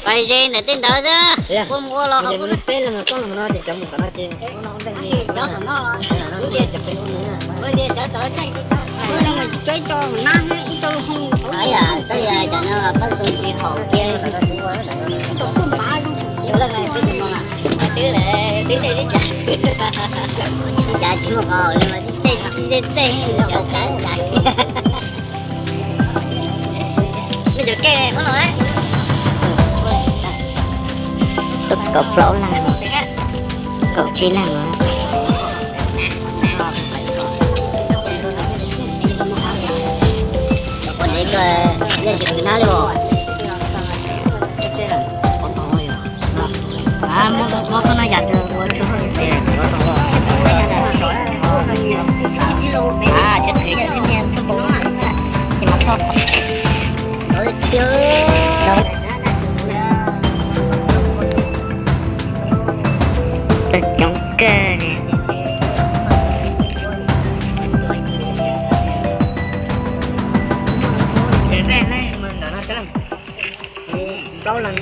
Pais ze ntawm tej ntawd xwb, ua mus ua los peb los no ces cov mus tom no ces, cov tom no los, ua tias cov tom no, ib co nab ib co lub hoo, cov no pab txog tsis haum kiag, ib co paj npav zoo, twb lawm twb tej li cas, li cas tsis muaj qhov haum li mas tej tej tej cov cav cav. Mej cov ke muab los, kaum plaub leeg, kaum tsib leeg. Ua dev kawg, yeej tsis khwv hnab li os. Coob kawg li. Plaub leeg.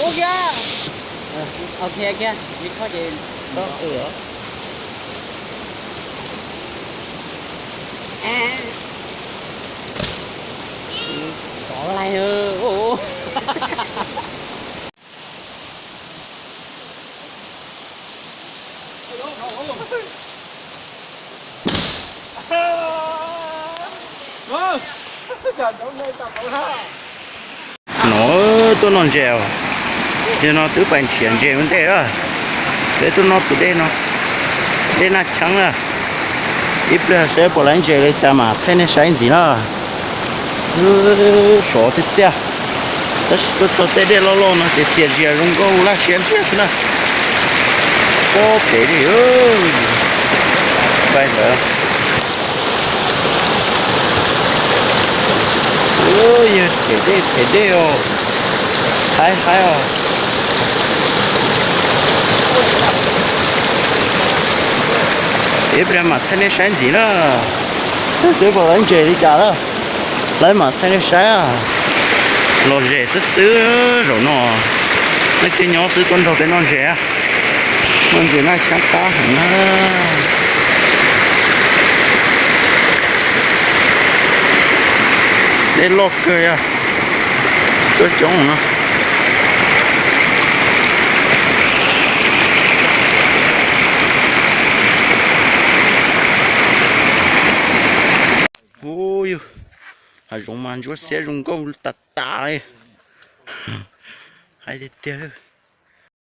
Ua kiag. Ok kiag, ib khob ces tau. Xov laig. No tuaj noj ntses os. Yog no twb pais nrhiav ntses ua ntej lawm. Peb tuaj noj tus dej no, dej Naj Cheeb na. Ib pliag saib puas laib ntses li cas mam thaij nej saib ntxiv na. Sov tiag tiag. Tab sis tuaj txog tej dej loj loj no ces txias zias zoo nkauj laj siab ntxiag xwb na. Pob pem li pais ntawd. Yog them dej them dej os. Haib haib os. Ib pliag mam thaij nej saib ntxiv na. Twb pom lawv ntses li cas lawm. Lawv mam thaij nej saib. Los zem xwb xwb zaum no. Nej thiaj nyob xwb tuaj nrog peb noj ntses. Noj ntses Naj Cheeb qab heev na. Dej loj kawg yog tuaj coob no. Ub yug, hav zoov mas ntsuab xiab zoo nkauj tas tas li. Haib tiag tiag.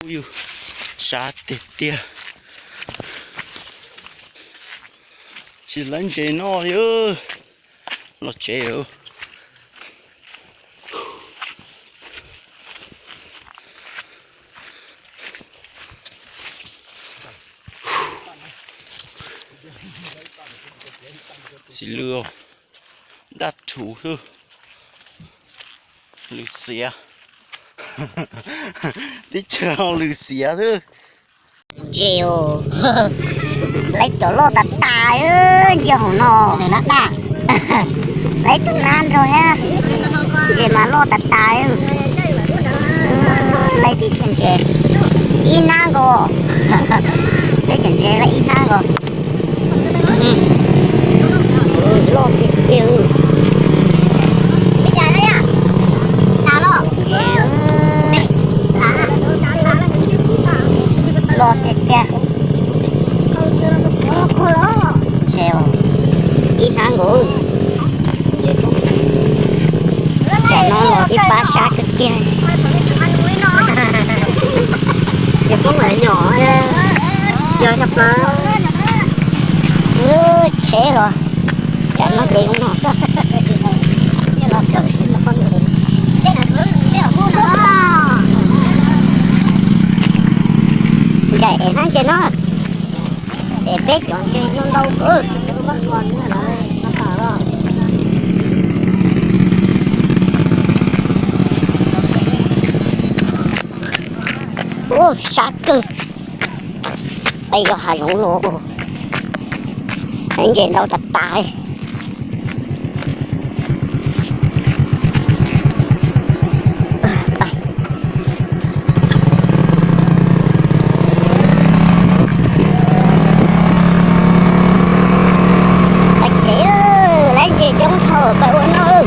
Ub yug, sab tiag tiag. Tsis laib ntses noj li. Los tsev. Tsis lwj, daj rhuv xwb. Lwj xiav. Teb chaws ho lwj xiav xwb. Ntses, laib cov loj tas tas ntsia hauv no na. Laib tus nab nrog thiab. Ntses mas loj tas tas. Laib tib xyoo ntses ib hnab nkaus. Peb cov ntses laib ib hnab nkaus. Loj tiag tiag. Loj tiag tiag. Ntses, ib hnab nkaus. Tsam no los ib pab sab kawg kiag. Ces poob lawm nyom, yog xyoo plaws, tsheb los tsam no ces zoo no xwb. Ntsais es hnab ntses no, es peb cov ntses no ntau. Ua sab kawg, peb yog hav zoov los, ntses ntau tas tas. Pais tsev, lawv ntses coob dhau, pais ua noj.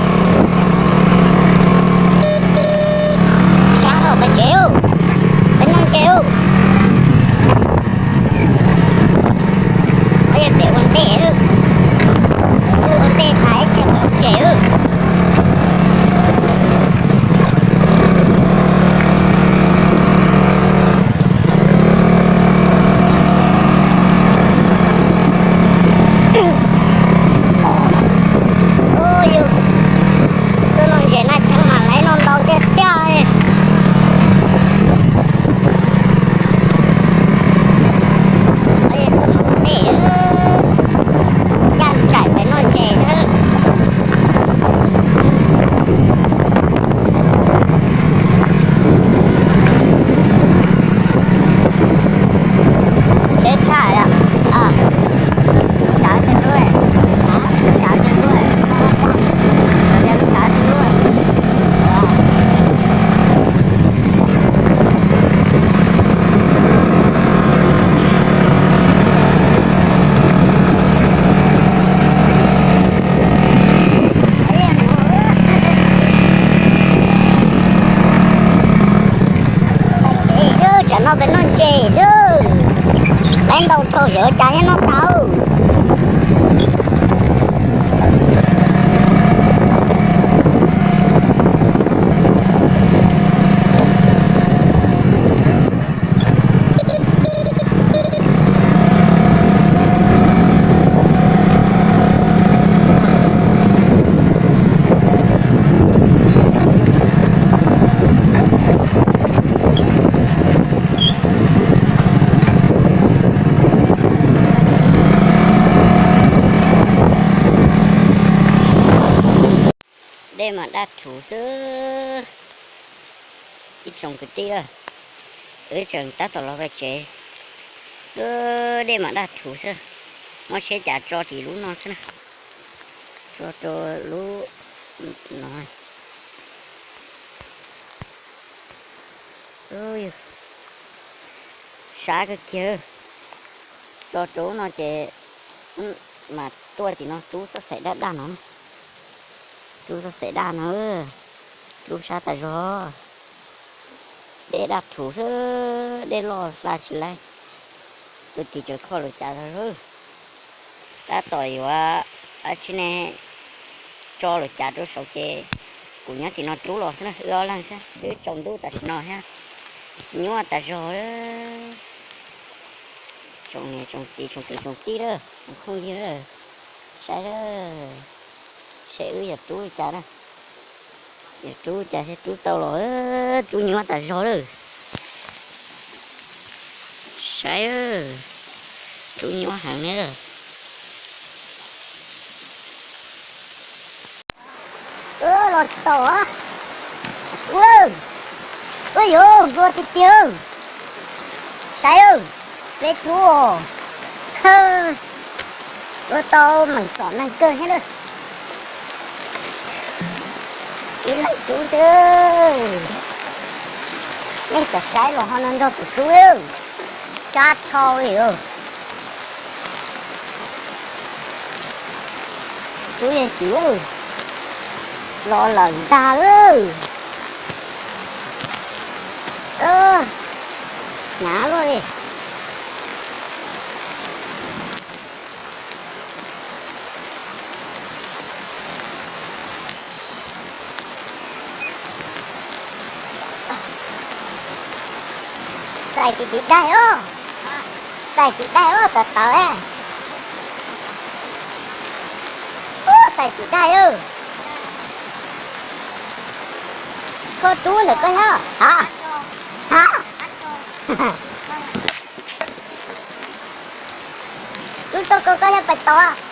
Sab dhau, pais tsev, peb noj ntses. Peb ua ntej, ua ntej tas ib tsam pais ua ke. Tuaj noj ntses na, tseem mas lawv noj ntau tiag tiag. Tuaj noj ntej, ncaj nraim pais noj ntses. Tsheb tshaj, kav tej lub, kav tej lub, kav tej lub. Tsam no peb noj ntses, lawv ntau tau yog ua cas thiaj noj tau. Dej mas daj rhuv xwb. Ib tsoom kwv tij, wb tseem tab tom los pem tsev. Dej mas daj rhuv xwb. Muab tsheb cav tso tim lub no xwb na. Tso rau lub no. Sab kawg kiag. Tso rau lub no ces mas tuaj tim no rub txoj xaim daj daj no. Rub txoj xaim daj no, rub sab tas zog. Dej daj rhuv xwb, dej loj hla tsis laib. Tus tim tseem kho lawv cav tas zog. Tab tom yuav dab tsi ne, tso lawv cav rau saud ces kuv nyob tim no rub los xwb na, wb ob leeg xwb, wb tsaus ntuj tam sim no thiab. Nyuaj tas zog. Tsoom niam tsoom txiv tsoom kwv tsoom tij lawm tsoom phooj ywg, saib, saib wb yuav rub li cas na. Yuav rub cas thiaj rub tau los, rub nyuaj tas zog lawm. Saib, rub nyuaj heev ne. Los tsis tau. Ua, ua yuav nplua tiag tiag. Saib, peb rub, rub tau meem txom neeg kawg thiab. Ib leeg rub xwb. Nej cov saib los ho nrog kuv rub, sab dhau li. Rub yog tsis los lawm ntag lawm. Hnyav luaj li. Xais tsis tsis daig os. Xais tsis daig os, tawv tawv. Ub, xais tsis daig os. Koj rub ntawm koj thiab. Ha, ha. Rub tau koj, koj thiaj pais tau.